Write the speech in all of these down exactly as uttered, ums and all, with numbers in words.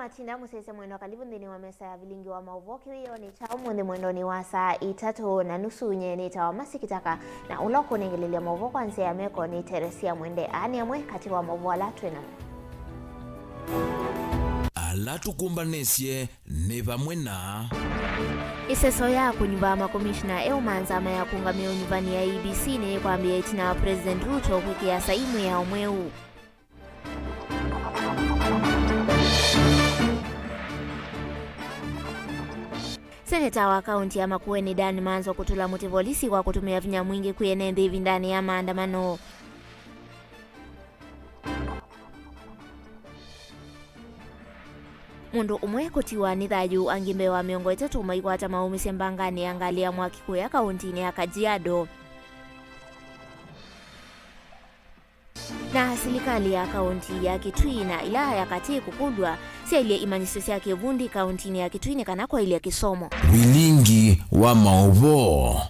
Atinda mũsese mwendwa, kalivu nthĩnĩ wa mesa ya vilingi wa maũvoo kĩwĩonĩ kya ũmũnthĩ mwendonĩ wa saa itatũ na nusu. Nye nĩtawa Mercy Kitaka, na ũla ũkũnengelelya maũvoo kwa nzĩa ya meko nĩ Teresia Mwende. Aa nĩ amwe katĩ wa maũvoo ala twĩ namo. Ala tũkũmbanĩsye nĩ vamwe na. Ĩseso ya kũnyuva makomishina eũ ma nzama ya kũũngamĩa ũnyuvani ya I E B C nĩyĩkwambĩĩa ĩtina wa President Ruto kwĩkĩa saii mwĩao mweũ. Seneta wa kaunti ya Makueni Dan Manzo kũtũla mũtĩ volisi kwa kũtũmĩa vinya mwingĩ kwĩ ene nthĩ ĩvindanĩ ya maandamano. Mũndũ ũmwe kũtiwa nĩ thayũ, angĩ mbee wa mĩongo ĩtatũ maikwata maumĩsye mbanganĩ ya ngalĩ ya mwaki kũya kauntinĩ ya Kajiado. Na silikalĩ ya kaunti ya Kitui na ila ya katĩ kũkũlw'a syailye imanyĩsyo sya kĩvundi kauntinĩ ya Kitui nĩ kana kwaĩlya kĩsomo. Vilingi wa maũvoo.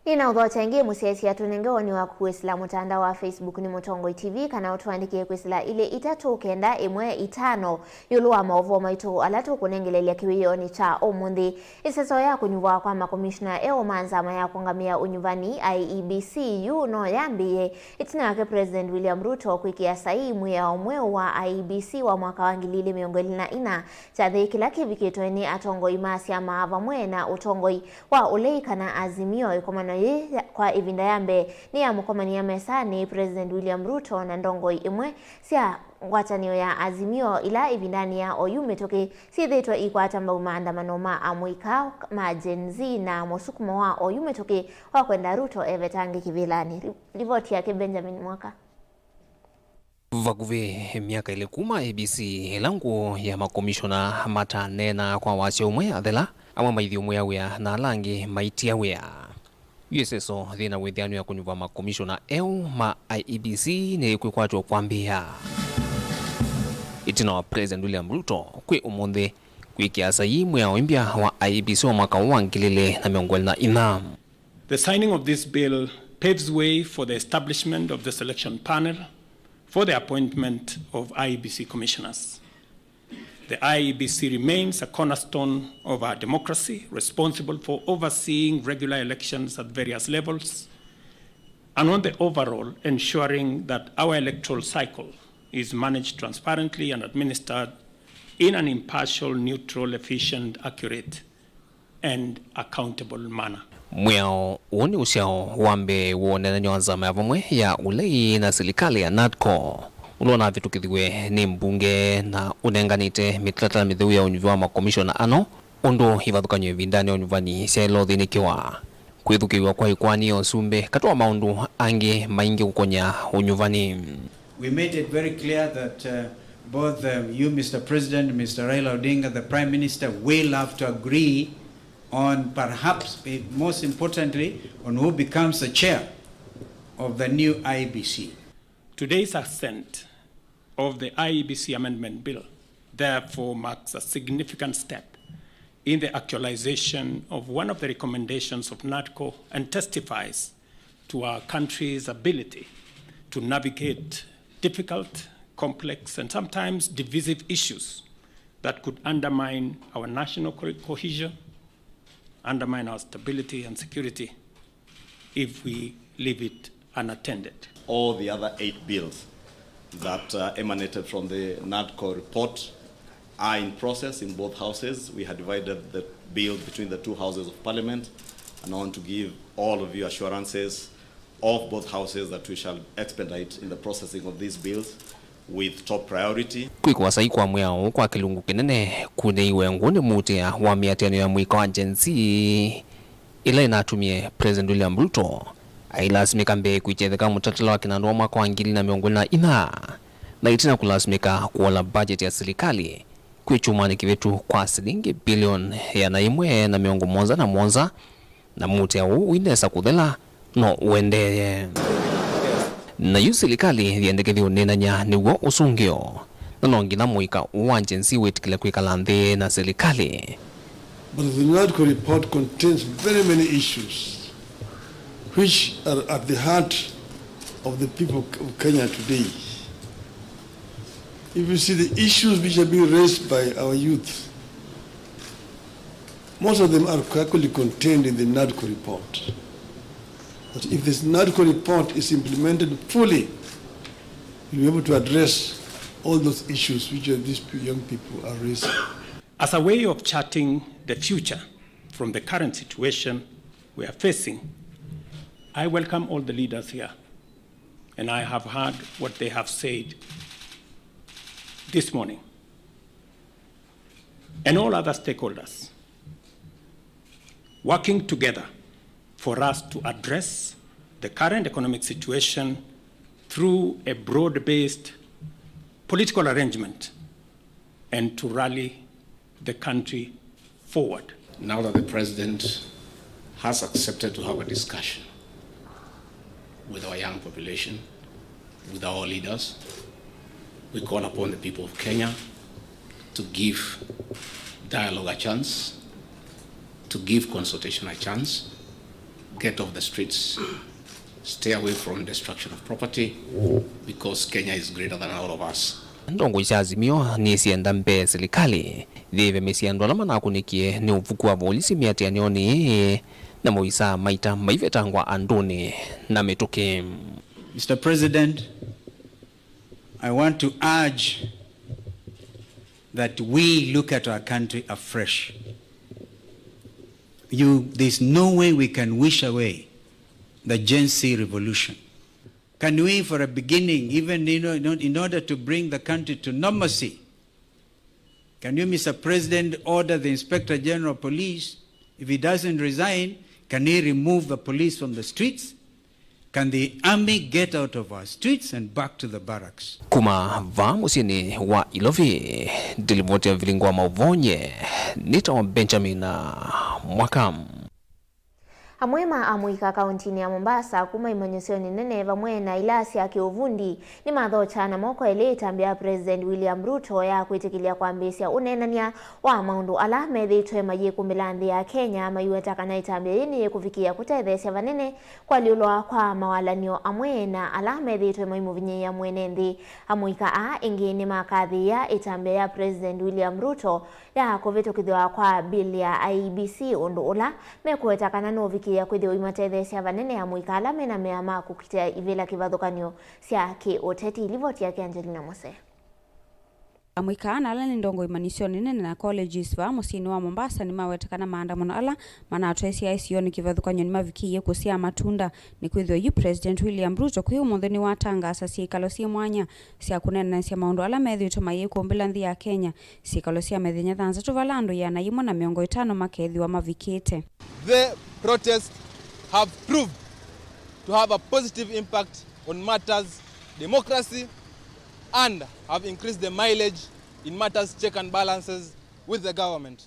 Nĩnaũthokya ĩngĩ mũsyaĩĩsya tũnenge woni waku kwĩsĩla mũtandao wa Facebook nĩ Mũtongoi T V, kana ũtũandĩkĩe kwĩsĩla ilĩ itatũ kenda ĩmwe itano ĩũlũ wa maũvoo maitũ ala tũkũnengelelya kĩwĩonĩ kya ũmũnthĩ. Ĩseso ya kũnyuvwa kwa makomishona eũ ma nzama ya kũũngamĩa ũnyuvani, I E B C, yu no yambĩĩe ĩtina wake President William Ruto kwĩkĩa saii mwĩao mweũ wa I E B C wa mwaka wa ngili ilĩ mĩongo ĩlĩ na ina, kyathĩ kĩla kĩvikĩtwe nĩ atongoi ma syama vamwe na ũtongoi wa ũlei kana Azimio. Ĩkomano yĩĩ ya, kwa ĩvinda ya mbee nĩ ya mũkomania mesanĩ President William Ruto na ndongoi imwe sya ngwatanĩo ya Azimio, ila ĩvindanĩ ya oyu mĩtũkĩ syĩthĩĩtwe ikwata mbau maandamano ma amũika ma Gen Z na mũsukumo wa oyu mĩtũkĩ wa kwenda Ruto evetange kĩvĩlanĩ. Ri-, livoti yake Benjamin Mwaka. Vakuvĩ myaka ĩlĩ kuma I E B C ĩla ngũũ ya makomishona mataneenaa kwa wasya ũmwe, athela amwe maithyũmũĩa wĩa na ala angĩ maitia wĩa. Yu ĩseso yĩna wĩthĩanw'a kũnyuva makomishona eũ ma I E B C nĩyĩkwĩkwatw'a kwambĩĩa ĩtina wa President William Ruto kwĩ ũmũnthĩ kwĩkĩa saii mwĩao ĩmbya wa I E B C wa mwaka wa ngili ilĩ na mĩongo ĩlĩ na inya. The signing of this bill paves way for the establishment of the selection panel for the appointment of I E B C commissioners. The I E B C remains a cornerstone of our democracy, responsible for overseeing regular elections at various levels, and on the overall, ensuring that our electoral cycle is managed transparently and administered in an impartial, neutral, efficient, accurate, and accountable manner. Mwĩao ũũ nĩ ũsyao wa mbee wa ũneenany'a wa nzama ya vamwe ya ũlei na silikalĩ ya NADCO, ũla ũnavĩtũkĩthiw'e nĩ mbunge na ũnenganĩte mĩtalatala mĩtheu ya ũnyuvi wa makomishona ano, ũndũ ivathũkany'o ĩvindanĩ ya ũnyuvani syaĩle ũthĩnĩkĩwa. Kwĩthukĩĩw'a kwa ĩkoani ya ũsumbĩ katĩ wa maũndũ angĩ maingĩ kũkony'a ũnyuvani. We made it very clear that, uh, both, um, you, Mister President, Mister Raila Odinga, the Prime Minister, will have to agree on, perhaps, eh, most importantly, on who becomes the chair of the new I E B C. Today's assent of the I E B C Amendment Bill therefore marks a significant step in the actualization of one of the recommendations of NADCO and testifies to our country's ability to navigate difficult, complex, and sometimes divisive issues that could undermine our national co-, cohesion, undermine our stability and security if we leave it unattended. All the other eight bills that, uh, emanated from the NADCO report are in process in both houses. We had divided the bill between the two houses of parliament, and I want to give all of you assurances of both houses that we shall expedite in the processing of these bills with top priority. Kwĩkwa saii kwa mwĩao kwa kĩlungu kĩnene kunĩiwe ngũ nĩ mũutĩa wa mĩatĩanĩo ya mũika wa Gen Z, ĩla ĩnatumie President William Ruto ailasimĩka mbee kwĩkyetheka mũtatala wa kĩnandũ wa mwaka wa ngili na mĩongo ĩlĩ na inya, na ĩtina kũlasimĩka kũola budget ya silikalĩ kwĩ kyumwanĩ kĩvĩtu kwa silingi bilioni ĩana yĩmwe na mĩongo mũonza na mũonza, na mũutĩa ũũ ũi nesa kũthela no ũendee. Na yu silikalĩ yĩendekethye ũneenany'a nĩw'o ũsũngĩo, na no nginya mũika ũũ wa Gen Z wĩtĩkĩle kwĩkala nthĩ na silikalĩ. But the NADCO report contains very many issues which are at the heart of the people of Kenya today. If you see the issues which are being raised by our youth, most of them are actually contained in the NADCO report. But if this NADCO report is implemented fully, we'll be able to address all those issues which are, these young people are raising. As a way of charting the future from the current situation we are facing, I welcome all the leaders here, and I have heard what they have said this morning, and all other stakeholders working together for us to address the current economic situation through a broad-based political arrangement and to rally the country forward. Now that the president has accepted to have a discussion with our young population, with our leaders, we call upon the people of Kenya to give dialogue a chance, to give consultation a chance, get off the streets, stay away from destruction of property, because Kenya is greater than all of us. Ndongoi sya Azimio nĩsyenda mbee silikalĩ yĩĩve mĩsyĩ andũ ala manakũnĩkie nĩ ũvuku wa volisi mĩatĩanĩonĩ ĩĩ na maovisaa maita maivetangwa andũnĩ na mĩtũkĩ. Mister President, I want to urge that we look at our country afresh. You, there's no way we can wish away the Gen Z revolution. Can we, for a beginning, even, you know, in order to bring the country to normalcy, can you, Mister President, order the Inspector General of Police, if he doesn't resign, can he remove the police from the streets? Can the army get out of our streets and back to the barracks? Kuma vaa mũsyĩnĩ wa Ilovi, ndilivoti ya vilingo wa maũvoo nye nĩtawa Benjamin Mwaka. Amwe ma amũika kaũntinĩ ya Mombasa kuma imanyĩsyonĩ nene vamwe na ila sya kĩũvundi nĩmathokya na moko elĩ ĩtambya ya President William Ruto ya kwĩtĩkĩlya kwambĩĩsya ũneenany'a wa maũndũ ala methĩĩtwe mayĩkumbĩla nthĩ ya Kenya, maiweta kana ĩtambya yĩĩ nĩyĩkũvikĩĩa kũtetheesya vanene kũalyũlwa kwa mawalan'yo amwe na ala methĩĩtwe maimũvinyĩĩa mwene nthĩ. Amũika aa ĩngĩ nĩmakathĩĩa ĩtambya ya President William Ruto ya kũvĩtũkĩthw'a kwa bill ya I E B C, ũndũ ũla mekũweta kana nũũvikĩĩa kwĩthĩwa ũimatetheesya vanene amũika ala mena mea ma kũkitĩa ivĩla kĩvathũkany'o sya kĩ-ũteti. Livoti yake Angelina Mose. Amũika ana ala nĩ ndongoi imanyĩsyonĩ nene na colleges vaa mũsyĩnĩ wa Mombasa nĩmaweta kana maandamano ala manatwaĩsye aisionĩ kĩvathũkany'o nĩmavikĩie kũsyaa matunda, nĩkwĩthĩwa yu President William Ruto kwĩ ũmũnthĩ nĩwatangaasa syĩkalo syĩ mwanya sya kũneenanĩsya maũndũ ala methĩĩtwe mayĩkũmbĩla nthĩ ya Kenya, syĩkalo sya mĩthenya thanthatũ vala andũ ĩana yĩmwe na mĩongo ĩtano makeethĩwa mavikĩte. The protests have proved to have a positive impact on matters democracy and have increased the mileage in matters check and balances with the government.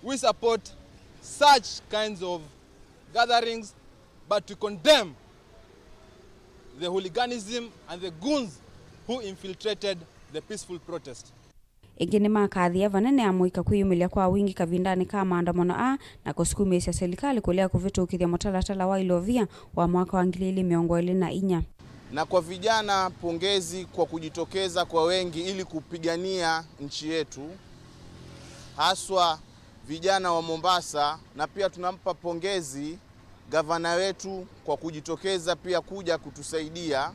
We support such kinds of gatherings, but we condemn the hooliganism and the goons who infiltrated the peaceful protest. Ĩngĩ nĩmakathĩa vanene amũika kwĩyumĩlya kwa wingĩ kavindanĩ ka maandamano aa na kũsukumĩĩsya silikalĩ kũlea kũvĩtũkĩthya mũtalatala wa ilovia wa mwaka wa ngili ili mĩongo ĩlĩ na inya. Na kwa vijana, pongezi kwa kujitokeza kwa wengi ili kupigania nchi yetu, haswa vijana wa Mombasa, na pia tunampa pongezi gavana wetu kwa kujitokeza pia kuja kutusaidia.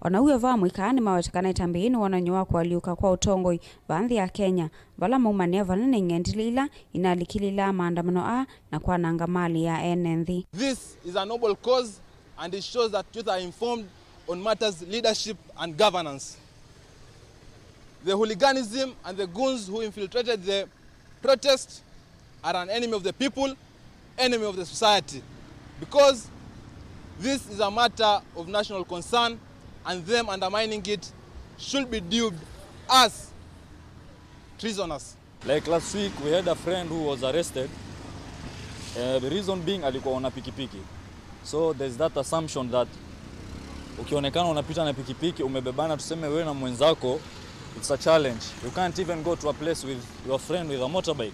O na w'o vaa amũika aa nĩmaweta kana ĩtambya yĩĩ nĩ wonany'o wa kũalyũka kwa ũtongoi vaa nthĩ ya Kenya, vala maumanĩa vanene ing'endilĩ ila inalikĩlĩlaa maandamano aa na kwananga malĩ ya ene nthĩ. This is a noble cause and it shows that youth are informed on matters leadership and governance. The hooliganism and the goons who infiltrated the protest are an enemy of the people, enemy of the society, because this is a matter of national concern, and them undermining it should be duped as treasonous. Like last week, we had a friend who was arrested. Uh, the reason being alikuwa on a pikipiki. So there's that assumption that ukionekana unapita na pikipiki umebebana, tuseme wewe na mwenzako, it's a challenge. You can't even go to a place with your friend with a motorbike.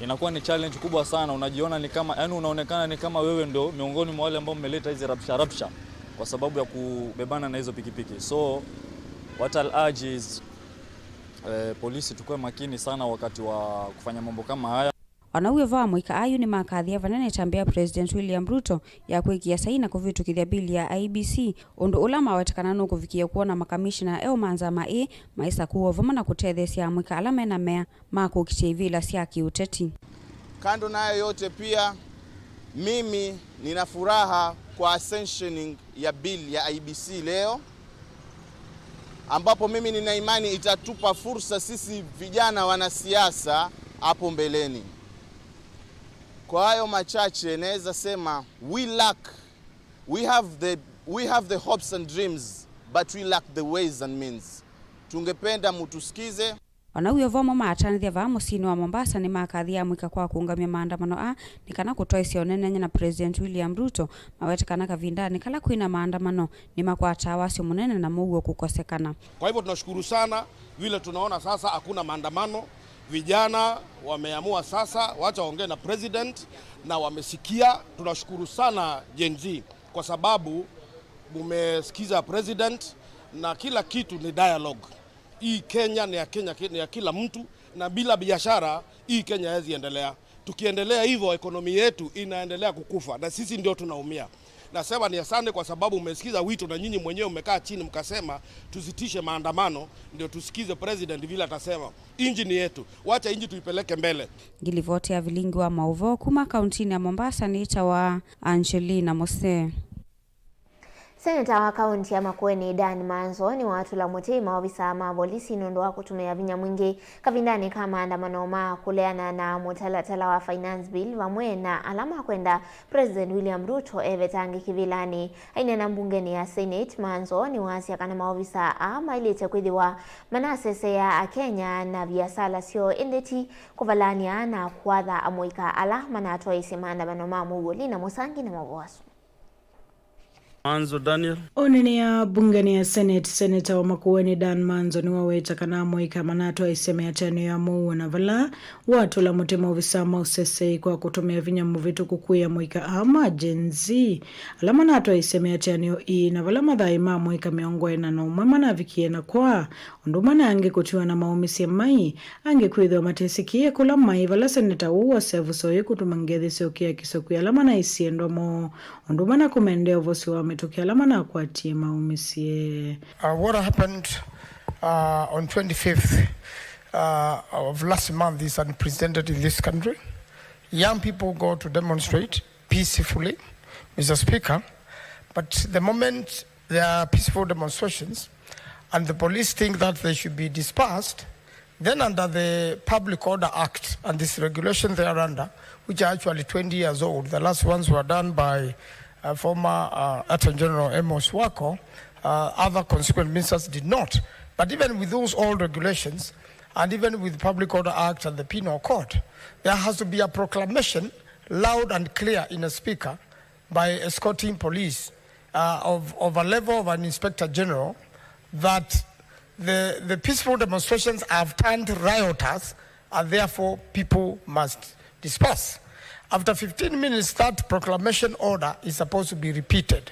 Inakuwa ni challenge kubwa sana, unajiona ni kama, yani unaonekana ni kama wewe ndio miongoni mwa wale ambao mmeleta hizi rabsha rabsha kwa sababu ya kubebana na hizo pikipiki. So what I'll urge is Eh, polisi tukue makini sana wakati wa kufanya mambo kama haya. Ona w'o vo, amũika ayu nĩmakathie vanene ĩtambya ya President William Ruto ya kwĩkĩa saii na kũvĩtũkĩthya bill ya I E B C, ũndũ ũla maweta kana nũkũvikĩĩa kwona makamishina eũ ma nzama ĩĩ maisakũwa vamwe na kũtetheesya amũika ala mena mea ma kũkitĩa ivĩla sya kĩũteti. Kando na hayo yote pia, mimi nina furaha kwa sanctioning ya bill ya I E B C leo, ambapo mimi nina imani itatupa fursa sisi vijana wanasiasa hapo mbeleni. Kwa hayo machache naweza sema we lack, we have the, we have the hopes and dreams, but we lack the ways and means. Tungependa mutusikize. Ona w'o vo, amwe matanĩthya vaa mũsyĩnĩ wa Mombasa nĩmakathie amũika kwa kũũngamya maandamano aa nĩ kana kũtwaĩsya ũneenany'a na President William Ruto, mawete kana kavindanĩ kala kwĩna maandamano nĩmakwataa wasyo mũnene na mũuo kũkosekana. Kwa hivyo tunashukuru sana vile tunaona sasa hakuna maandamano, vijana wameamua sasa wacha waongee na president na wamesikia. Tunashukuru sana Gen Z kwa sababu mumesikiza president na kila kitu ni dialogue. Hii Kenya ni ya Kenya, ni ya kila mtu, na bila biashara hii Kenya haiwezi endelea. Tukiendelea hivyo, ekonomi yetu inaendelea kukufa na sisi ndio tunaumia. Nasema ni asante kwa sababu umesikiza wito na nyinyi mwenyewe umekaa chini mkasema tusitishe maandamano, ndio tusikize president vile atasema. Inji ni yetu, wacha inji tuipeleke mbele. Ngilivoti ya vilingi wa maũvoo kuma kauntinĩ ya Mombasa nĩtawa Angelina Mose. Seneta wa kaunti ya Makueni, Dan Manzo, nĩwatũla mũtĩ maovisaa ma volisi nũndũ wa kũtũmĩa vinya mwingĩ kavindanĩ ka maandamano ma kũleana na mũtalatala wa Finance Bill, vamwe na ala makwenda President William Ruto evetangĩke kĩvĩlanĩ. Aineena mbungenĩ ya Senate, Manzo nĩwasya kana maovisaa aa maĩlĩte kwĩthĩwa manaseseea Akenya na viasala syoo, ĩndĩ ti kũvalany'a na kwatha amũika ala manatwaĩĩsye maandamano ma mũuo. Lina Mũsangi na maũvoo asu. Manzo Daniel. Ũneenea mbungenĩ ya Senate, seneta wa Makueni Dan Manzo nĩwaweta kana amũika manatwaĩĩsye mĩatĩanĩo ya mũuo na vala watũla mũtĩ maovisaa ma ũseseĩ kwa kũtũmĩa vinya mũvĩtũku kwĩ amũika aa ma Gen Z ala manatwaĩĩsye mĩatĩanĩo ii, na vala mathaĩ ma amũika mĩongo ĩna na ũmwe manavikie na kwaa, ũndũ ũmwe na angĩ kũtiwa na maũmĩsye mai, angĩ kwĩthĩwa matesĩkĩe kũla maĩ, vala seneta ũũ wasya ĩvuso yĩĩ kũtuma ngethi syũkĩa kĩsoko kwĩ ala manaisye ndomo, ũndũ ũmwe na kũmendea ũvosi wa mĩtũkĩ ala manakwatie maũmĩsye. Uh, what happened, uh, on twenty-fifth, uh, of last month is unprecedented in this country. Young people go to demonstrate peacefully, Mister Speaker, but the moment there are peaceful demonstrations and the police think that they should be dispersed, then under the Public Order Act and this regulation thereunder, which are actually twenty years old, the last ones were done by, uh, former, uh, Attorney General Amos Wako, uh, other consequent ministers did not. But even with those old regulations, and even with Public Order Act and the Penal Code, there has to be a proclamation loud and clear in a speaker by escorting police, uh, of, of a level of an inspector general that the, the peaceful demonstrations have turned rioters and therefore people must disperse. After fifteen minutes, that proclamation order is supposed to be repeated.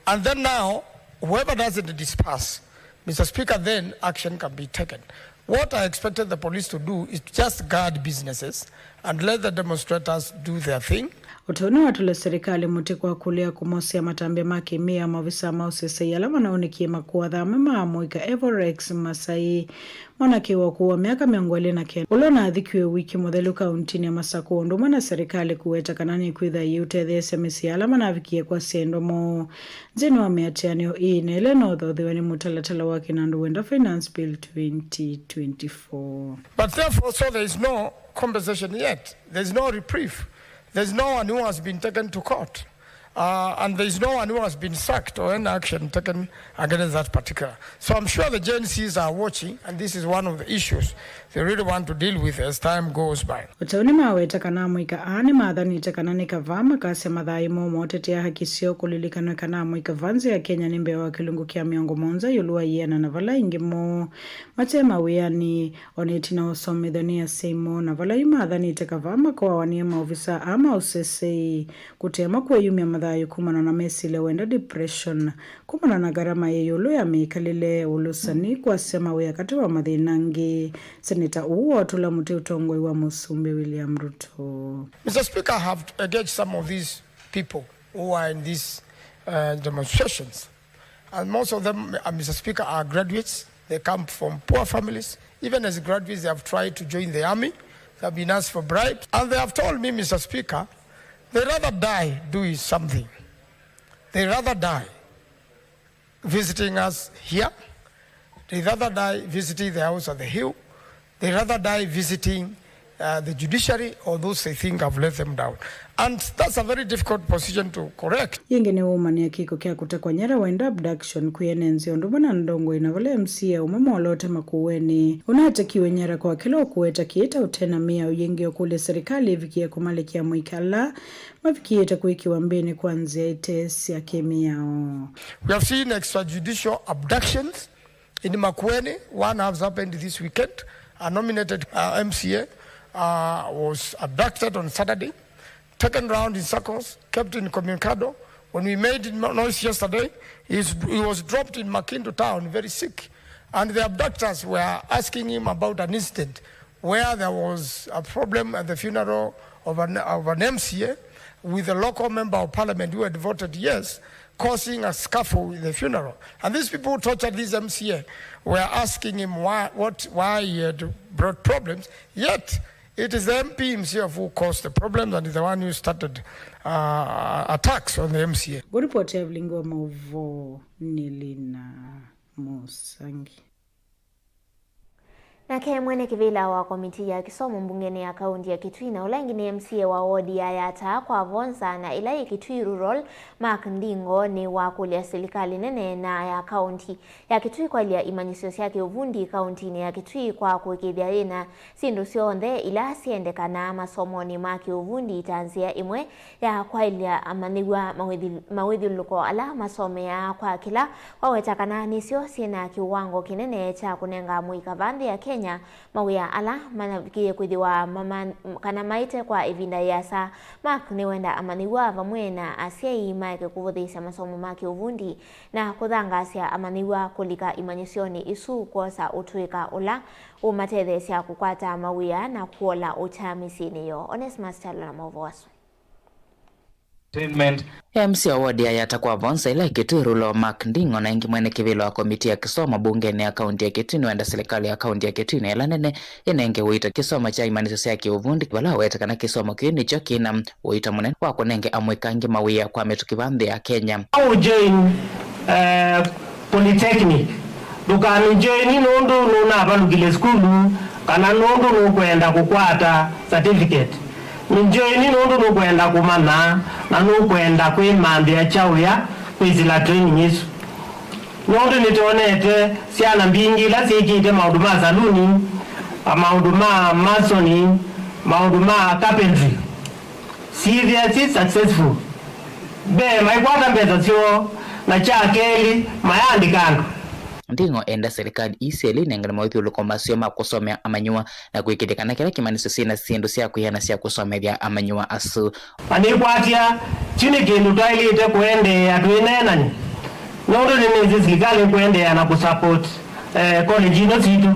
And then now, whoever doesn't disperse, Mister Speaker, then action can be taken. What I expected the police to do is just guard businesses and let the demonstrators do their thing. Ũtao nĩwatũla serikali mũtĩ kwa kũlea kũmosea matambya ma kĩmĩao maovisaa ma ũseseĩ ala manaũnĩkie makwatha amwe ma amũika Evorex Masai. Mwanake wa ũkũũ wa myaka mĩongo ĩlĩ na kenda, ũla ũnathikiwe wiki mũthelu kauntinĩ ya Masakũ, ũndũ ũmwe na serikali kũweta kana nĩkwĩtha ĩiũtetheesya mĩsyĩ ala manavikie kwasya ndomo nthĩnĩ wa mĩatĩanĩo ĩĩ, na ĩla ĩnothothewe nĩ mũtalatala wa kĩnandũ wenda Finance Bill twenty twenty-four. But therefore, so there is no compensation yet. There is no reprieve. There is no one who has been taken to court. Uh, and there is no one who has been sacked or any action taken against that particular. So I'm sure the Gen Zs are watching, and this is one of the issues they really want to deal with as time goes by. Ũtau nĩmaweta kana amũika aa nĩmathanĩte kana nĩ kavaa makasya mathaĩ moo motetea haki syoo. Kũlilikanwe kana amũika vaa nzĩ ya Kenya nĩ mbee wa kĩlungu kya mĩongo mũonza ĩũlũ wa ĩana, na vala aingĩ moo mate mawĩanĩ, o na ĩtina wa ũsomethyo nĩ asyai moo, na vala yu mathanĩte kavaa makoawanĩe maovisaa aa ma ũseseĩ kũtema kwĩyumya matha Thayũ kumana na mesilya wenda, depression, kumana na ngarama yĩ ĩũlũ ya mĩkalĩle, ũlũsani, kwasya mawĩa, katĩ wa mathĩna angĩ. Seneta ũũ watũla mũtĩ ũtongoi wa Mũsumbĩ William Ruto. Mister Speaker, I have engaged some of these people who are in these uh, demonstrations. And most of them, uh, Mister Speaker, are graduates. They come from poor families. Even as graduates, they have tried to join the army. They have been asked for bribes. And they have told me, Mister Speaker, they rather die doing something. They rather die visiting us here. They rather die visiting the House of the Hill. They rather die visiting uh, the judiciary or those they think have let them down. And that's a very difficult position to correct. Yĩngĩ nĩ wũmanya kĩko kya kũtekwa nyara wenda, abduction, kwĩenenzya ũndũ ũmwe na ndongoi na vala M C A ũmwe Molote Makueni ũnatekiwe nyara kwa kĩla ũkũweta kĩĩ ta ũte na mĩao yĩngĩ, ũkũlya serikali ĩvikie kũmalĩkĩa mũika ala mavikĩĩte kwĩkĩwa mbĩnĩ kwa nzĩa ite sya kĩmĩao. We have seen extrajudicial abductions in Makueni. One has happened this weekend. A nominated uh, M C A uh, was abducted on Saturday, taken around in circles, kept incommunicado. When we made no- noise yesterday, he's, he was dropped in Makindu town very sick. And the abductors were asking him about an incident where there was a problem at the funeral of an, of an M C A with a local member of parliament who had voted yes, causing a scuffle in the funeral. And these people who tortured this M C A were asking him why, what, why he had brought problems, yet it is the M P himself who caused the problems and is the one who started uh, attacks on the M C A. Kũripoti ya vilingi wa maũvoo nĩ Lina Mũsangi. Nake mwene kĩvĩla wa komiti ya kĩsomo mbungenĩ ya kaunti ya Kitui na ũla ĩngĩ nĩ M C A wa wodi ya Yatta kwa Vonza na ĩla yĩ Kitui Rural, Mark Ndingo, nĩ wakũlya silikalĩ nene na ya kaunti ya Kitui kwaĩlya imanyĩsyo sya kĩũvundi kauntinĩ ya Kitui kwa kũĩkĩĩthya yĩna syĩndũ syonthe ila syendekanaa masomonĩ ma kĩũvundi ta nzĩa ĩmwe ya kwaĩlya amanyĩw'a mawĩthi- mawĩthyũlũlũko ala masomeaa kwa kĩla waweta kana nĩsyo syĩ na kĩwango kĩnene kya kũnenga mũika va nthĩ ya Kenya mawĩa ala mavikĩĩe kwĩthĩwa mama- kana maĩte kwa ĩvinda yĩasa. Mark nĩwenda amanyĩw'a vamwe na asyai maeke kũvũthĩĩsya masomo ma kĩũvundi na kũthangaasya amanyĩw'a kũlika imanyĩsyonĩ isu kwosa ũtũĩka ũla ũmatetheesya kũkwata mawĩa na kũola ũkya mĩsyĩnĩ yoo. Onesmus Kyalo na maũvoo asu. Entertainment. M C A wa wodi ya Yatta kwa Vonza ĩla ĩ Kitui Rural, Mark Ndingo, na ĩngĩ mwene kĩvĩla wa komiti ya kĩsomo mbungenĩ ya kaunti ya Kitui nĩwenda silikalĩ ya kaunti ya Kitui na ĩla nene ĩnenge ũito kĩsomo kya imanyĩsyo sya kĩũvundi, vala aweta kana kĩsomo kĩu nĩkyo kĩna ũito mũnene wa kũnenge amũika angĩ mawĩa kwa mĩtũkĩ va nthĩ ya Kenya. Ũjoin, eh, polytechnic. Ndũkamĩjoini nũndũ nũnavalũkile sukulu kana nũndũ nũkwenda kũkwata certificate. Mĩjoini nũndũ nũkwenda kũmanya na nũkwenda kwĩmanthĩa kyaũya kwĩsĩla training ĩsu. Nũndũ nĩtwonete syana mbingĩ ila syĩkĩte maũndũ ma saluni, maũndũ ma masoni, maũndũ ma carpentry, syĩthĩa syĩ successful. Mbee, maikwata mbesa syoo, na kya kelĩ, mayaandĩka andũ. Ndingo enda silikalĩ ii syelĩ inengane mawĩthyũlũlũko maseo ma kũsomea amanyĩw'a na kũĩkĩĩthya kana kĩla kĩmanyĩsyo syĩna syĩndũ sya kwĩana sya kũsomethya amanyĩw'a asu. Na nĩkwatya, kyu nĩ kĩndũ twaĩlĩte kũendeea twĩneenany'a, nũndũ nĩnĩsĩ silikalĩ ĩkũendeea na kũsupport eh, college ino sitũ,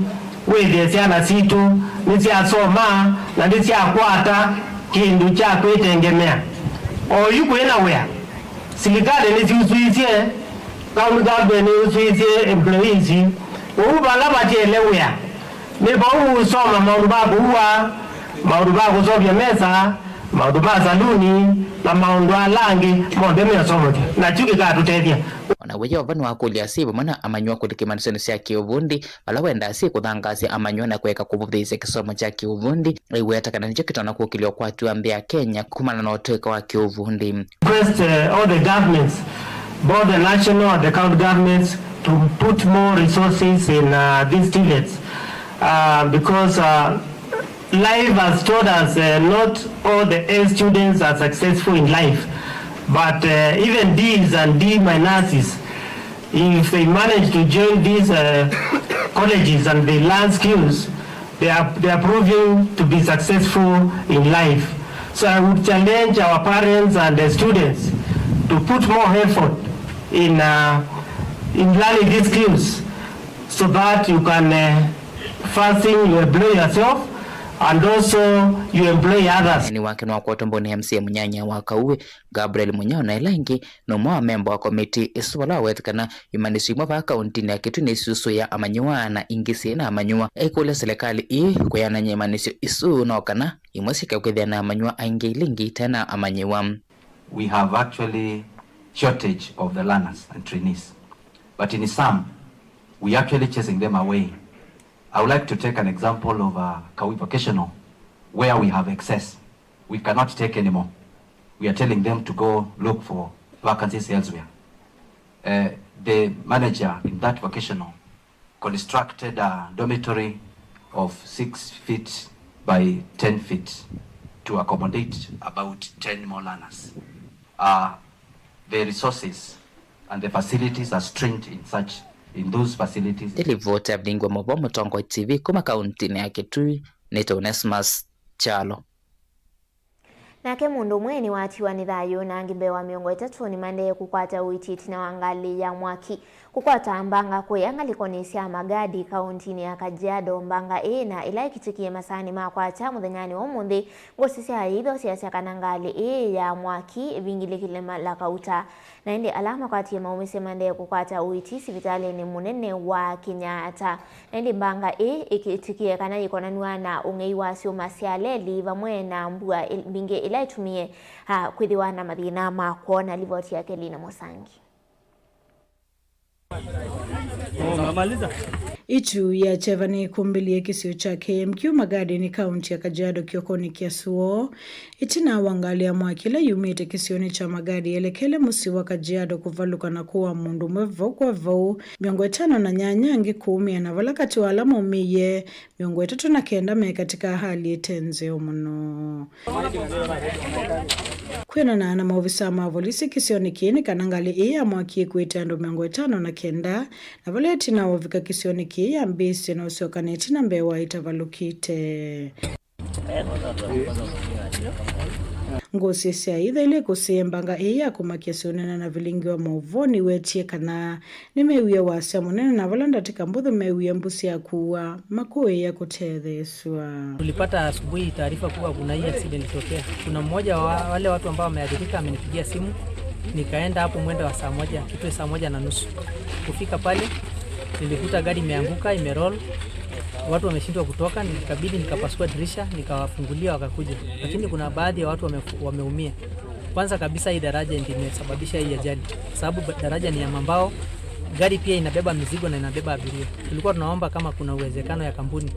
wĩthĩe syana sitũ nĩsyasoma na nĩsyakwata kĩndũ kya kwĩtengemea. Oyu kwĩna wĩa, silikalĩ nĩsyusũisye, county government nĩyusũisye employees, ũu vala vatiele wĩa, nĩ vau ũsoma maũndũ ma kũua, maũndũ ma kũseũvya mesa, maũndũ ma saluni, na maũndũ ala angĩ monthe meũseũvya, na kyu kĩkatũtethya. O naw'o Yeova nĩwakũlya asyai vamwe na amanyĩw'a kũlika imanyĩsyonĩ sya kĩũvundi, vala wendaa asyai kũthangaasya amanyĩw'a na kũeka kũvũthĩĩsya kĩsomo kya kĩũvundi, aiweta kana nĩkyo kĩtonya kũkĩlya ũkwati wa nthĩ ya Kenya kumana na ũtũĩka wa kĩũvundi. Request, uh, all the governments, both the national and the county governments, to put more resources in, uh, these TVETs, uh, because, uh, life has taught us, uh, not all the A students are successful in life, but, uh, even Ds and D minuses, if they manage to join these, uh, colleges and they learn skills, they are, they are proving to be successful in life. So I would challenge our parents and the students to put more effort in, uh, in learning these skills so that you can, uh, first thing you employ yourself and also you employ others. Nĩ wake nĩwakwatwa mbũnĩ M C A mũnyanya wa Kauĩ, Gabriel Munyao, na ĩla ĩngĩ nĩ ũmwe wa memba wa komiti ĩsu, vala waweta kana imanyĩsyo imwe vaa kauntinĩ ya Kitui nĩsiusũĩa amanyĩw'a na ingĩ syĩ na amanyĩw'a. Aikũlya silikalĩ ĩĩ kwĩanany'a imanyĩsyo isu no kana imwe syĩke kwĩthĩa na amanyĩw'a aingĩ ila ingĩ ite na amanyĩw'a. We have actually shortage of the learners and trainees. But in some, we actually chasing them away. I would like to take an example of, uh, Kawi Vocational, where we have excess. We cannot take anymore. We are telling them to go look for vacancies elsewhere. Uh, the manager in that vocational constructed a dormitory of six feet by ten feet to accommodate about ten more learners. Uh, the resources and the facilities are strained in such, in those facilities. Ĩlivoti ya Vilingi wa Mauvoo, Mũtongoi T V, kuma kauntinĩ ya Kitui, nĩtawa Onesmus Kyalo. Nake mũndũ ũmwe nĩwatiwa nĩ thayũ, na angĩ mbee wa mĩongo ĩtatũ nĩmaendee kũkwata ũiiti ĩtina wa ngalĩ ya mwaki kũkwata mbanga kũya ngalĩkonĩ sya Magadi, kauntinĩ ya Kajiado. Mbanga ĩĩ na ĩla ĩkitĩkie masaanĩ ma kwakya mũthenyanĩ wa ũmũnthĩ, ngũsĩ sya ĩitho syasya kana ngalĩ ĩĩ ya mwaki ĩvingĩlĩkĩle malakauta. Na ĩndĩ ala makwatie maũmĩsye maendee kũkwata ũiiti sivitalĩnĩ mũnene wa Kenyatta. Na ĩndĩ mbanga ĩĩ ĩkĩtĩkie kana yĩkonanw'a na ũng'ei wa syũma sya leli vamwe na mbua ĩl-, mbingĩ ĩla ĩtumie, ah, kwĩthĩwa na mathĩna ma kwona. Livoti yake Lina Mũsangi. Itu ya kyeva nĩkũmbĩlĩe kĩsio kya K M Q Magadi nĩ kaunti ya Kajiado kĩokonĩ kya Suo. Ĩtina wa ngalĩ ya mwaki ĩla yumĩte kĩsionĩ kya Magadi yelekele mũsyĩ wa Kajiado kũvalũka na kũaa mũndũ ũmwe vau kwa vau, mĩongo ĩtano na nyanya angĩ kũũmĩa, na vala katĩ wa ala maũmĩie, mĩongo ĩtatũ na kenda me katika hali ĩte nzeo mũno. Kwĩanana na maovisaa ma volisi kĩsionĩ kĩĩ, nĩ kana ngalĩ ĩĩ ya mwaki ĩkuĩte andũ mĩongo ĩtano na kenda, na vala ĩtina wa ũvika kĩsionĩ kĩĩ yambĩĩsye na ũsyoka na ĩtina mbee wa ĩtavalũkĩte. Ngũsĩ sya ĩitho ila ikũsĩĩe mbanga ĩĩ ya kũmakya syũnene na Vilingi wa Mauvoo nĩwetie kana nĩmeewie wasya mũnene, na vala ndatĩka mbũthũ meewie mbũsĩ ya kũua makũĩĩa kũtetheesw'a. Tulipata asubuhi taarifa kuwa kuna hii accident ilitokea. Kuna mmoja wa wale watu ambao wameathirika amenipigia simu, nikaenda hapo mwendo wa saa moja, kitu ya saa moja na nusu. Kufika pale, nilikuta gari imeanguka, imeroll. Watu wameshindwa kutoka, nikabidi nikapasua dirisha, nikawafungulia wakakuja. Lakini kuna baadhi ya watu wame-, wameumia. Kwanza kabisa, hii daraja ndio imesababisha hii ajali, kwa sababu ba-, daraja ni ya mambao, gari pia inabeba mizigo na inabeba abiria. Tulikuwa tunaomba kama kuna uwezekano ya kampuni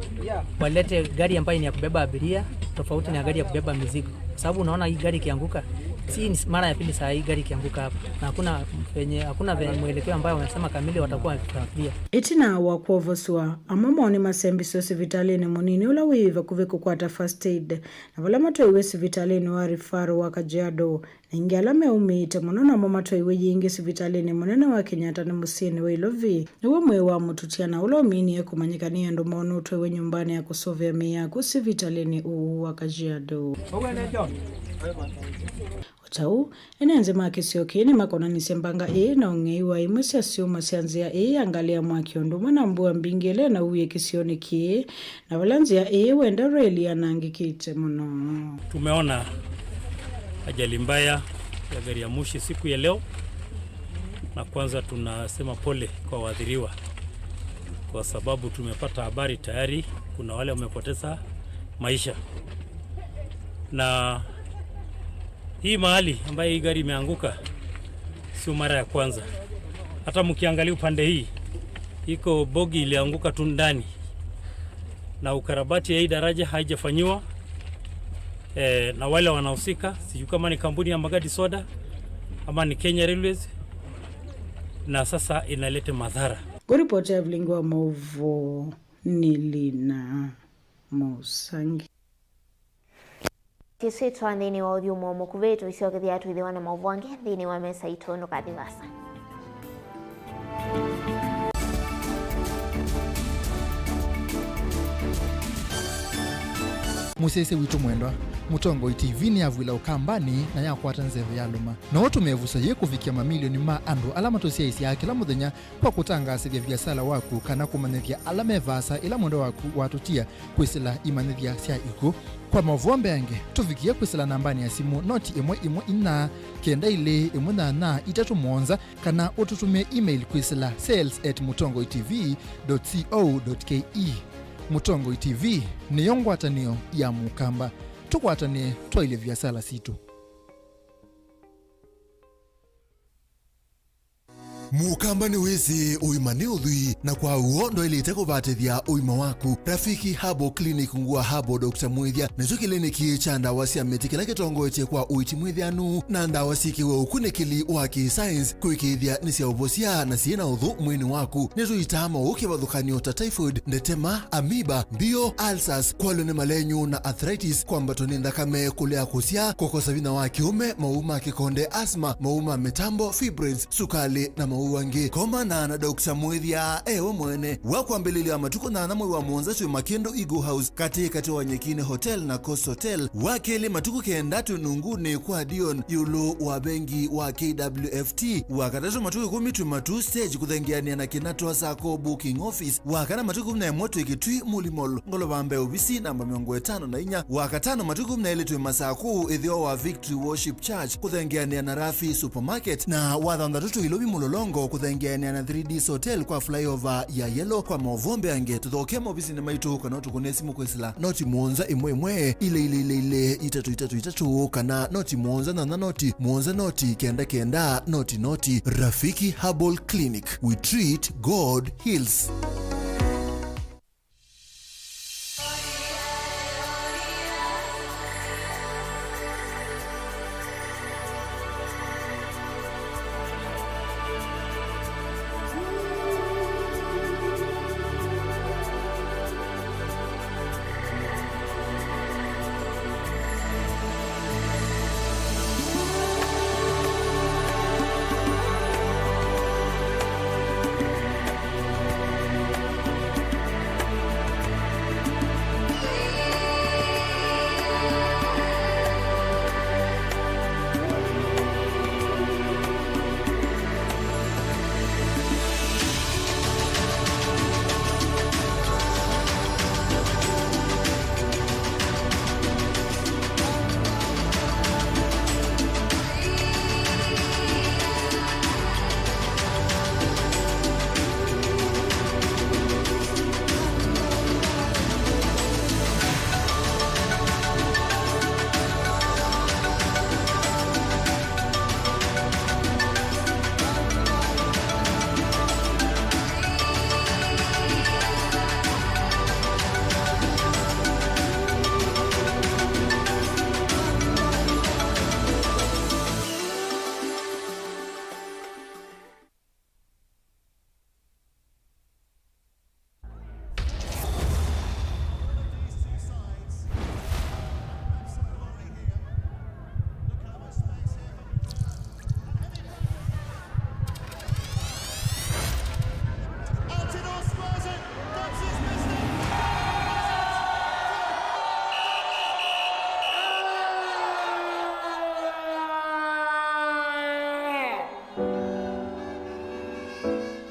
walete gari ambayo ni ya kubeba abiria tofauti na gari ya kubeba mizigo, kwa sababu unaona hii gari ikianguka, si ni mara ya pili saa hii gari ikianguka hapa, na hakuna venye, hakuna venye mwelekeo ambayo wamesema kamili watakuwa wakifuatilia. Ĩtina wa kwovosw'a, amwe moo nĩmasembiswe sivitalĩnĩ mũnini ũla wĩ vakuvĩ kũkwata first aid, na vala matwaiwe sivitalĩnĩ wa referral wa Kajiado. Na aingĩ ala meũmĩĩte mũno namo matwaiwe yĩngĩ sivitalĩnĩ mũnene wa Kenyatta nĩ mũsyĩnĩ wa Ilovi, nĩw'o mwĩĩ wa mũtũtia na ũla ũminie kũmanyĩka nĩ andũ moo nũtwaiwe nyũmbanĩ ya kũsũvĩa mĩĩ ya akw'ũ sivitalĩnĩ ũũ wa Kajiado. O ta ũu, ene nthĩ ma kĩsio kĩĩ nĩmakonanisye mbanga ĩĩ na ũng'ei wa imwe sya syũma sya nzĩa ĩĩ ya ngalĩ ya mwaki, ũndũ ũmwe na mbua mbingĩ ĩla ĩnauie kĩsionĩ kĩĩ, na vala nzĩa ĩĩ wenda reli yanangĩkĩte mũno. Tumeona ajali mbaya ya gari ya moshi siku ya leo, na kwanza tunasema pole kwa waathiriwa, kwa sababu tumepata habari tayari kuna wale wamepoteza maisha. Na hii mahali ambayo hii gari imeanguka sio mara ya kwanza. Hata mkiangalia upande hii, iko bogi ilianguka tu ndani, na ukarabati ya hii daraja haijafanyiwa. Eh, na wale wanahusika, sijui kama ni kampuni ya Magadi Soda ama ni Kenya Railways, na sasa inaleta madhara. Kũripotera Vilingi wa Mauvoo nĩ Lina Mũsangi. Kĩsĩtwa nthĩnĩ wa ũthyũmũo mũkuvĩ, tũisyokethya twĩthĩwa na maũvoo angĩ nthĩnĩ wa mesa itũ. Ndũkathi vasa. Mũsyaĩĩsya witũ mwendwa, Mũtongoi T V nĩyavw'ĩla Ũkambanĩ na yakwata nzeve ya lũma. No ũtũme ĩvuso yĩĩ kũvikĩa mamilioni ma andũ ala matũsyaĩĩsyaa kĩla mũthenya kwa kũtangaasĩthya viasala waku kana kũmanyĩthya ala me vaasa ĩla mwendwa waku watũtia kwĩsĩla imanyĩthya sya ikw'ũ. Kwa maũvoo mbeange, tũvikĩe kwĩsĩla nambanĩ ya simũ noti ĩmwe ĩmwe inya kenda ilĩ ĩmwe nyanya itatũ mũonza, kana ũtũtũmĩe email kwĩsĩla sales at mũtongoi T V dot co dot K E. Mũtongoi T V nĩyo ngwatanĩo ya Mũkamba. Tũkwatanĩe twaĩlye viasala sitũ. Mũkamba nĩwĩsĩ ũima nĩ ũthwii, na kwa w'o ndwaĩlĩte kũvatĩthya ũima waku. Rafiki Herbal Clinic, ngũa Herbal Doctor Mwĩthya, nĩkyo kĩliniki kya ndawa sya mĩtĩ kĩla kĩtongoetye kwa ũiiti mwĩthĩanu na ndawa syĩkĩwe ũkunĩkĩli wa kĩ-science kũĩkĩĩthya nĩ sya ũvosya na syĩ na ũthũ mwĩĩnĩ waku. Nĩtũitaa maũũ kĩvathũkany'o ta typhoid, ndetema, amoeba, mbio, ulcers, kwalwa nĩ malenyu na arthritis, kwambatwa nĩ nthakame, kũlea kũsyaa, kũkosa vinya wa kĩũme, maũũ ma kĩkonde, asthma, maũũ ma mĩtambo, fibroids, sukalĩ, na maũũ angĩ. Komana na Doctor Mwĩthya e we mwene. Wakwambĩlĩlya matukũ nyanya mwei wa mũonza twĩ Makĩndũ Eagle House, katĩ katĩ wa Nyekine Hotel na Coast Hotel. Wa kelĩ matukũ kenda twĩ Nungunĩ kwa Dion, ĩũlũ wa vengi wa K W F T. Wa katatũ matukũ ĩkũmi twĩ Matuu Stage kũthengeanĩa na Kĩnatwa Sacco Booking Office. Wa kana matukũ ĩkũmi na ĩmwe twĩ Kitui Muli Mall, ngolova mbee ovisi namba mĩongo ĩtano na inya. Wa katano matukũ ĩkũmi na elĩ twĩ Masaku, ĩtheo wa Victory Worship Church, kũthengeanĩa na Rafi Supermarket, na wa thanthatũ twĩ Ilovi Mũlolongo, kũthengeanĩa na three D Hotel kwa flyover ya Yellow. Kwa maũvoo mbeange, tũthokee maovisinĩ maitũ kana ũtũkũne simũ kwĩsĩla noti mũonza ĩmwe ĩmwe ilĩ ilĩ ilĩ ilĩ itatũ itatũ itatũ kana noti mũonza nyanya noti mũonza noti kenda kenda noti noti. Rafiki Herbal Clinic, we treat, God heals.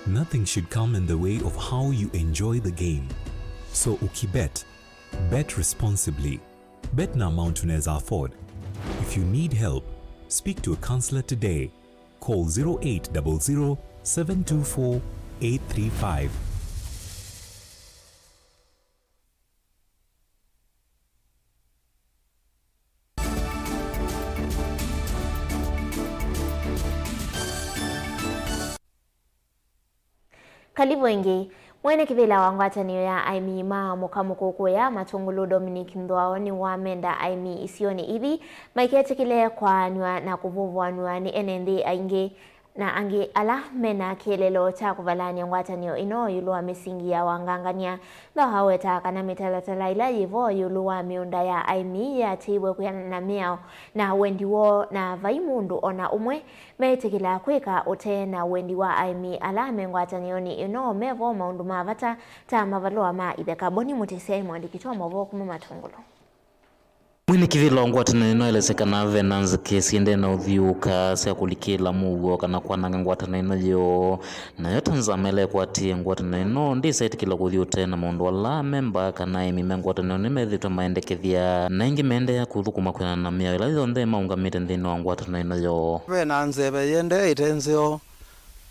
Nothing should come in the way of how you enjoy the game. So ukibet, bet responsibly. Bet na amount unaweza afford. If you need help, speak to a counselor today. Call zero eight double zero, seven two four, eight three five. Kalivu ĩngĩ. Mwene kĩvĩla wa ngwatanĩo ya aĩmi ma mũka mũkũkũya Matũngũlũ Dominic Nthwao nĩwamenda aĩmi isionĩ ithi maiketĩkĩle kwaanw'a na kũvũvũanw'a nĩ ene nthĩ aingĩ na angĩ ala mena kĩeleelo kya kũvalany'a ngwatanĩo ĩno ĩũlũ wa mĩsingi ya wangangany'a. Nthwao awetaa kana mĩtalatala ĩla yĩvo ĩũlũ wa mĩũnda ya aĩmi yĩatĩĩwe kwĩanana na mĩao na wendi woo, na vai mũndũ o na ũmwe meĩtĩkĩla kwĩka ũtee na wendi wa aĩmi ala me ngwatanĩonĩ ĩno. Mevo maũndũ ma vata ta mavalũa ma itheka. Boni Mũtĩsya e mũandĩki wa maũvoo kuma Matũngũlũ. Mwene kĩvĩla wa ngwatanĩo ĩno aelesya kana ve na nzĩkĩ syĩendee na ũthyũũka sya kũlikĩla mũuo kana kwananga ngwatanĩo ĩno yoo. Nayo ta nzama ĩla ĩkwatĩĩe ngwatanĩo ĩno ndĩsaĩtĩkĩlwa kũthi ũtee na maũndũ ala amemba kana aĩmi me ngwatanĩo nĩmethĩĩtwe maendekethya, na ĩngĩ meendeea kũthũkũma kwĩanana na mĩao ĩla yonthe maũngamĩte nthĩnĩ wa ngwatanĩo ĩno yoo. Ve na nzeve ĩendee ĩte nzeo,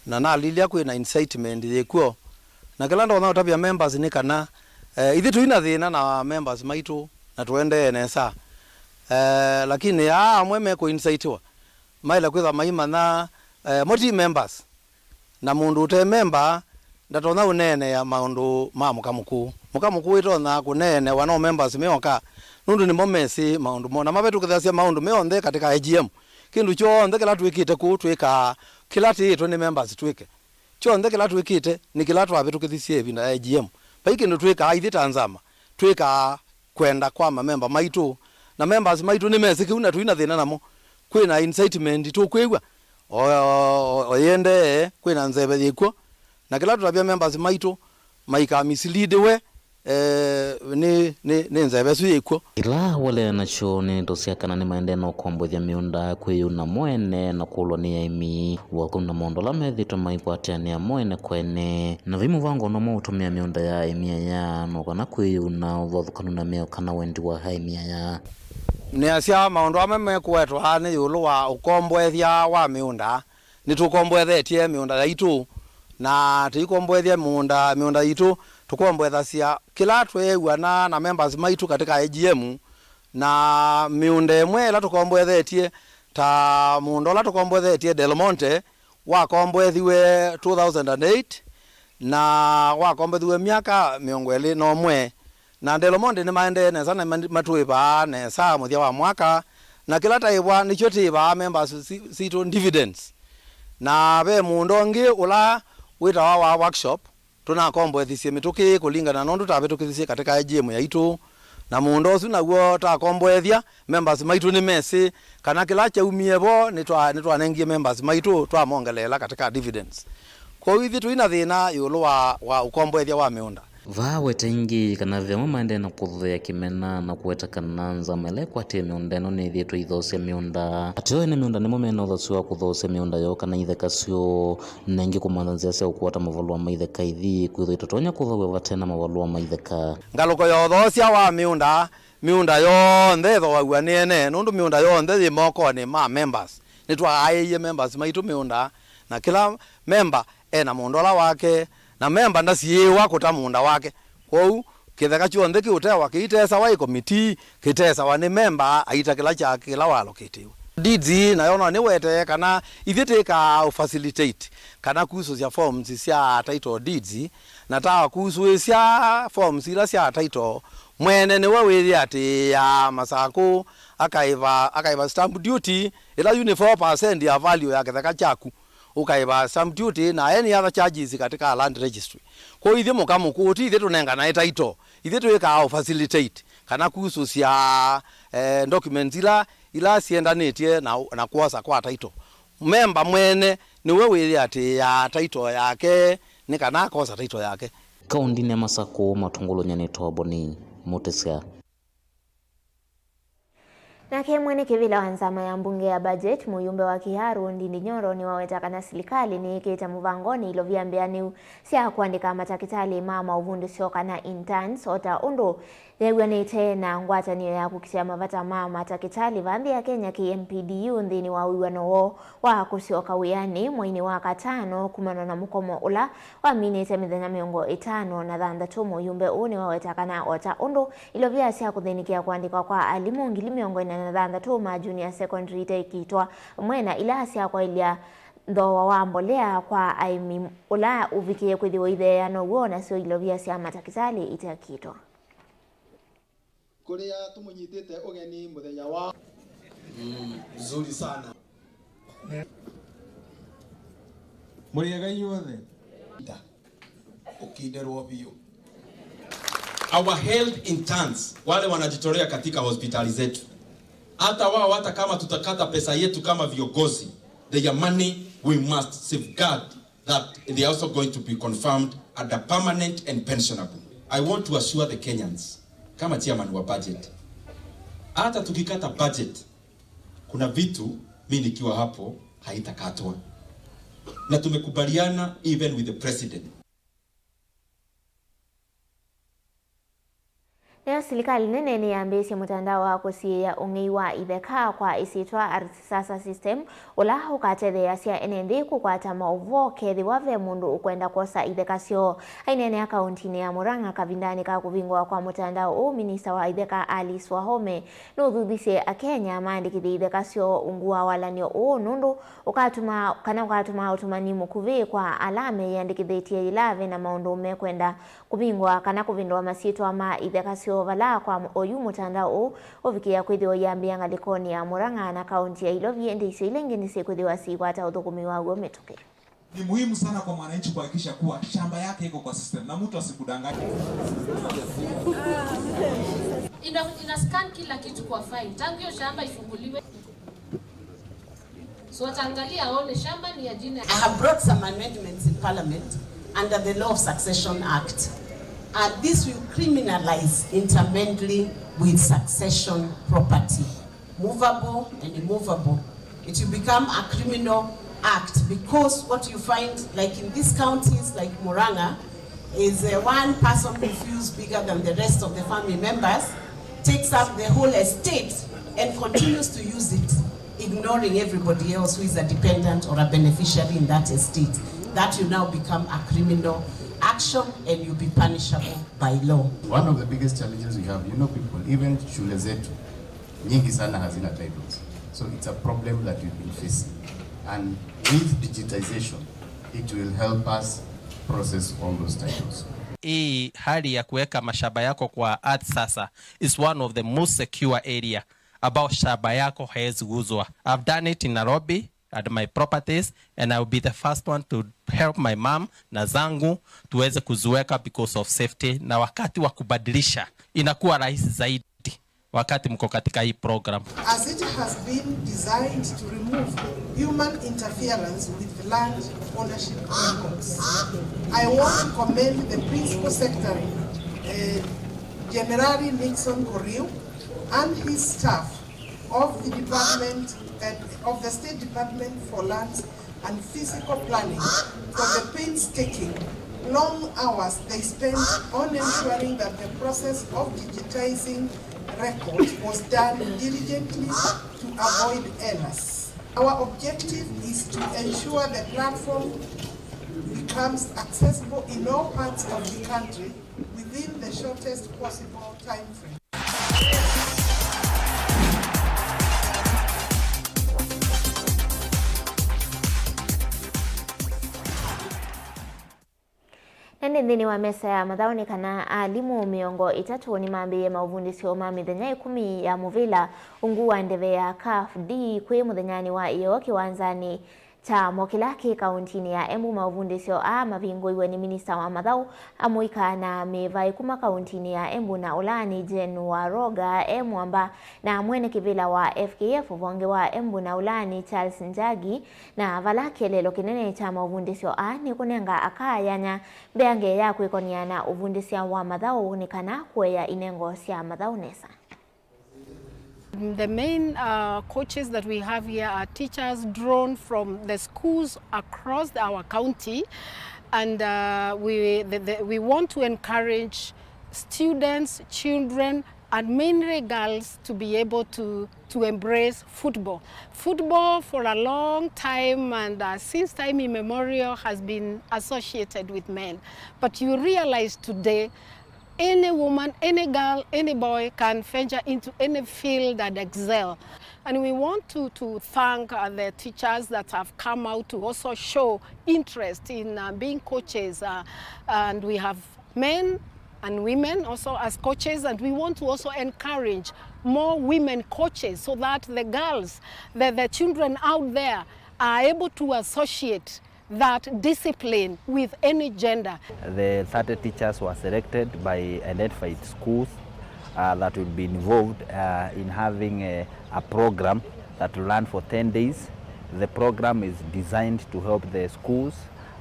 na nalilya kwĩ na incitement yĩkw'o. Na kĩla ndonya ũtavya members nĩ kana, eh, ithyĩ tũi na thĩna na members maitũ, na tũendee nesa. Eh, lakini aa amwe mekũincitiwa, maĩle kwĩthwa maimanya, eh, mo ti members. Na mũndũ ũte memba ndatonya ũneenea maũndũ ma mũka mũkũũ. Mũka mũkũũ ĩtonya kũneenewa no members meoka, nũndũ nĩmo mesĩ maũndũ moo, na mavetũkĩthasya maũndũ meonthe katika A G M. Kĩndũ kyonthe kĩla twĩkĩte kũu twĩkaa kĩla tĩĩtwe nĩ members twĩke. Kyonthe kĩla twĩkĩte nĩ kĩla twavĩtũkĩthisye ĩvinda ya A G M. Vai kĩndũ twĩkaa ithyĩ ta nzama, twĩkaa kwenda kwa mamemba maitũ, na members maitũ nĩmesĩ kĩu na tũi na thĩna namo. Kwĩ na incitement tũkwĩw'a, o, o, o, o yĩendee, kwĩ na nzeve yĩkw'o, na kĩla tũtavya members maitũ maikamisilidiwe, eh, nĩ, nĩ, nĩ nzeve ĩsu yĩkw'o. Ĩla walea nakyo nĩ ndeto sya kana nĩmaendee na ũkomboethya mĩũnda, kwĩyũna mo ene na kũlwa nĩ aĩmi, ũathũkanu na maũndũ ala methĩĩtwe maikwatĩanĩa mo ene kwa ene. Na vai mũvango ũno mwa ũtũmĩa mĩũnda ya aĩmi aya no kana kwĩyũna ũvathũkanu na mĩao kana wendi wa aĩmi aya. Nĩasya maũndũ amwe mekũetwa nĩ ĩũlũ wa ũkomboethya wa mĩũnda. Nĩtũkomboethetye mĩũnda yaitũ, na tũikomboethya mĩũnda, mĩũnda yitũ, tũkomboethasya kĩla tweew'ana na members maitũ katika A G M, na mĩũnda ĩmwe ĩla tũkomboethetye, ta mũũnda ũla tũkomboethetye Del Monte, wakomboethiwe two thousand and eight, na wakomboethiwe myaka mĩongo ĩlĩ na ũmwe. Na Del Monte nĩmaendee nesa na ma-, matũĩvaa nesa mũthya wa mwaka, na kĩla taĩvwa nĩkyo tĩĩvaa members si-, sitũ dividends. Na ve mũũnda ũngĩ ũla wĩtawa wa workshop, tũnakomboethisye mĩtũkĩ kũlingana na ũndũ tavĩtũkĩthisye katika A G M yaitũ. Na mũũnda ũsu naw'o takomboethya, members maitũ nĩmesĩ kana kĩla kyaumie vo nĩtwa-, nĩtwanengie members maitũ twamongeleela katika dividends. Kwoou ithyĩ tũi na thĩna ĩũlũ wa, wa ũkomboethya wa mĩũnda. Vaa wete ĩngĩ kana ve amwe maendee na kũthũĩa kĩmena na kũweta kana nzama ĩla ĩkwatĩe mĩũnda ĩno nĩyĩthĩĩtwe ĩithoosya mĩũnda. Ateo ene mĩũnda nĩmo me na ũthasyo wa kũthoosya mĩũnda yoo kana itheka syoo, na ĩngĩ kũmantha nzĩa sya ũkwata mavalũa ma itheka ithi, kwĩthwa itatonya kũthooaw'a vate na mavalũa ma itheka. Ngalũko ya ũthoosya wa mĩũnda, mĩũnda yonthe ĩthooaw'a nĩ ene, nũndũ mĩũnda yonthe yĩ mokonĩ ma members. Nĩtwaaĩie members maitũ mĩũnda, na kĩla memba e na mũũnda ũla wake, na memba ndasiĩĩwa kũta mũũnda wake. Kwoou, kĩtheka kyonthe kĩũtewa kĩitesawa ĩ komitii, kĩtesawa nĩ memba aita kĩla kya kĩla walokĩtĩwe. Deeds nayo no nĩwetee kana ithyĩ tĩkaa facilitate kana kusũsya forms sya title deeds, na ta kusũĩsya forms ila sya title, mwene nĩwe wĩyĩatĩĩaa masakũ, akaĩva, akaĩva stamp duty ĩla uniform percent ya value ya kĩtheka kyaku, ũkaĩva stamp duty na any other charges katika land registry. Kwoou ithyĩ mũka mũkũũ ti ithyĩ tũnenganae title, ithyĩ twĩkaa facilitate kana kusũsya, eh, documents ila, ila syendanĩtye na, na kwosa kwa title. Memba mwene nĩwe wĩyĩatĩĩaa title yake nĩ kana akosa title yake. Kaũndĩnĩ ya Masakũ, Matũngũlũ Nyanĩtwa Boni, Mũtĩsya. Nake mwene kĩvĩla wa nzama ya mbunge ya budget, mũyumbe wa Kiharu, Ndindi Nyoro, nĩwaweta kana silikalĩ nĩyĩkĩte mũvangonĩ ilovia mbĩanĩu sya kũandĩka matakĩtalĩ ma maũvundĩsyo kana interns, o ta ũndũ yeew'anĩte na ngwatanĩo ya kũkitĩa mavata ma matakĩtalĩ vaa nthĩ ya Kenya, K M P D U, nthĩnĩ wa wĩw'ano woo wa kũsyoka wĩanĩ mweinĩ wa katano kumana na mũkomo ũla waminĩte mĩthenya mĩongo ĩtano na thanthatũ. Mũyumbe ũũ nĩwaweta kana o ta ũndũ ilovia sya kũthĩnĩkĩa kũandĩkwa kwa alimũ ngili mĩongo ĩna na thanthatũ ma junior secondary itaĩkĩtwa, vamwe na ila sya kwaĩlya thooa wa mbolea kwa aĩmi ũla ũvikĩe kwĩthĩwa itheea, now'o nasyo ilovia sya matakĩtalĩ itaĩkĩtwa. Kũrĩa tũmũnyitĩte ũgeni mũthenya wa. Mm, nzuri sana. Mũrĩ ega inyuothe? Nda. Ũkinderwo biũ. Our health interns, wale wanajitolea katika hospitali zetu. Hata wao, hata kama tutakata pesa yetu kama viongozi, their money we must safeguard that they are also going to be confirmed under permanent and pensionable. I want to assure the Kenyans, kama chairman wa budget, Hata tukikata budget, kuna vitu mi nikiwa hapo haitakatwa. Na tumekubaliana even with the president. Nayo silikalĩ nene nĩyambĩĩsye mũtandao wa kũsiĩĩa ũng'ei wa itheka kwa ĩsyĩtwa Ardhi Sasa System, ũla ũkatetheeasya ene nthĩ kũkwata maũvoo kethĩwa ve mũndũ ũkwenda kwosa itheka syoo. Aineenea kaũntinĩ ya Murang'a kavindanĩ ka kũvingũa kwa mũtandao ũũ, minista wa itheka Alice Wahome nũthuthisye Akenya maandĩkĩthye itheka syoo ungu wa walan'yo ũũ, nũndũ ũkatuma, kana ũkatuma ũtũmani mũkuvĩ kwa ala meyĩandĩkĩthĩtye yĩla ve na maũndũ mekwenda kũvingũa kana kũvĩndũa masyĩtwa ma itheka syoo vala kwa oyu mũtandao ũũ ũvikĩĩa kwĩthĩwa ũiambĩĩa ngalĩkonĩ ya Murang'a na kaũnti ya Ilovi, ĩndĩ isio ila ingĩ nĩsyĩkwĩthĩwa syĩikwata ũthũkũmi wa w'o mĩtũkĩ. Ni muhimu sana kwa mwananchi kuhakikisha kuwa shamba yake iko kwa system na mtu asikudanganye. Ina, ina scan kila kitu kwa file tangu hiyo shamba ifunguliwe. So ataangalia aone shamba ni ya jina. I have brought some amendments in Parliament under the Law of Succession Act, and this will criminalize intermingling with succession property, movable and immovable. It will become a criminal act because what you find, like, in these counties, like Murang'a, is, uh, one person who feels bigger than the rest of the family members takes up the whole estate and continues to use it, ignoring everybody else who is a dependent or a beneficiary in that estate. That you now become a criminal action and you be punishable by law. One of the biggest challenges we have, you know, people, even shule zetu, nyingi sana hazina titles. So it's a problem that we've been facing. And with digitization, it will help us process all those titles. Hii hali ya kuweka mashamba yako kwa Ardhi Sasa is one of the most secure area ambao shamba yako haiwezi guzwa. I've done it in Nairobi at my properties and I will be the first one to help my mom na zangu tuweze kuziweka because of safety, na wakati wa kubadilisha inakuwa rahisi zaidi wakati mko katika hii program. As it has been designed to remove human interference with land ownership records, I want to commend the Principal Secretary, uh, General Nixon Koriu, and his staff of the department, uh, of the State Department for Lands and Physical Planning for the painstaking long hours they spent on ensuring that the process of digitizing records was done diligently to avoid errors. Our objective is to ensure the platform becomes accessible in all parts of the country within the shortest possible time frame. Na nĩ nthĩnĩ wa mesa ya mathaũ nĩ kana alimũ mĩongo ĩtatũ nĩmambĩĩe maũvundĩsyo ma mĩthenya ĩkũmi ya mũvĩla ungu wa ndeve ya CAF D kwĩ mũthenyanĩ wa ĩoo kĩwanzanĩ kya mo kĩla kĩ kaũntinĩ ya Embu. Maũvundĩsyo aa mavingũiwe nĩ minista wa mathaũ, amũika na mĩvaĩ kuma kaũntinĩ ya Embu, na ũla nĩ Jane Waroga e mwamba, na mwene kĩvĩla wa F K F ũvonge wa Embu, na ũla nĩ Charles Njagi, na vala kĩeleelo kĩnene kya maũvundĩsyo aa nĩ kũnenga aka yanya mbeange ya kwĩkony'a na ũvundĩsya wa mathaũ nĩ kana kũea inengo sya mathaũ nesa. The main, uh, coaches that we have here are teachers drawn from the schools across our county, and, uh, we, the, the, we want to encourage students, children, and mainly girls to be able to, to embrace football. Football for a long time and, uh, since time immemorial has been associated with men. But you realize today any woman, any girl, any boy can venture into any field and excel. And we want to, to thank, uh, the teachers that have come out to also show interest in, uh, being coaches. Uh, and we have men and women also as coaches, and we want to also encourage more women coaches so that the girls, the, the children out there are able to associate that discipline with any gender. The thirty teachers were selected by identified schools, uh, that will be involved, uh, in having a, a program that will run for ten days. The program is designed to help the schools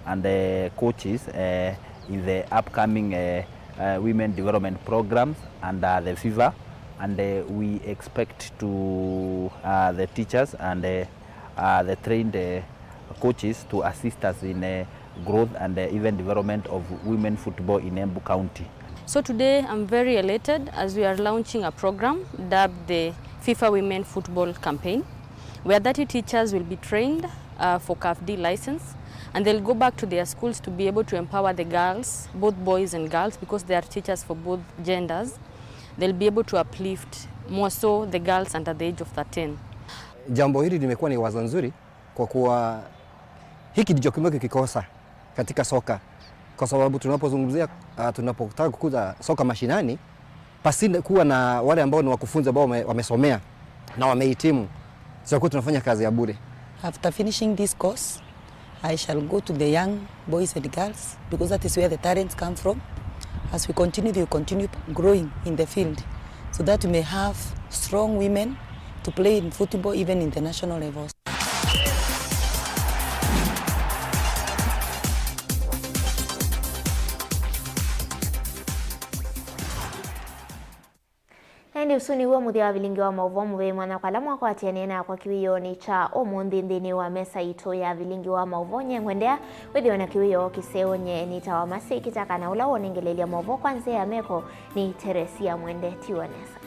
and the coaches, uh, in the upcoming, uh, uh, women development programs under the FIFA. And uh, we expect to uh, the teachers and uh, uh, the trained uh, coaches to assist us in uh, growth and uh, even development of women football in Embu County. So today I'm very elated as we are launching a program dubbed the FIFA Women Football Campaign, where thirty teachers will be trained uh, for CAF D license, and they'll go back to their schools to be able to empower the girls, both boys and girls, because they are teachers for both genders. They'll be able to uplift more so the girls under the age of thirteen. Jambo hili limekuwa ni wazo nzuri kwa kuwa hiki ndicho kimekuwa kikikosa katika soka, kwa sababu tunapozungumzia, ah, tunapotaka kukuza soka mashinani, pasina kuwa na wale ambao ni wakufunzi ambao wame-, wamesomea na wamehitimu, tutakuwa tunafanya kazi ya bure. After finishing this course, I shall go to the young boys and girls because that is where the talents come from. As we continue, they will continue growing in the field so that we may have strong women to play in football even in the national levels. Na ĩndĩ ũsu nĩw'o mũthya wa vilingi wa maũvoo mũvei mwanya kwa ala mwakwatie nĩ nakwa kĩwĩoonĩ kya ũmũnthĩ nthĩnĩ wa mesa itũ ya vilingi wa maũvoo. Nye ngwendea wĩthĩwe na kĩwĩoo kĩseo. Nye nĩtawa Masi Kĩtaka, na ũla wonengelelya maũvoo kwa nzĩa ya meko nĩ Teresia Mwende. Tiwa nesa.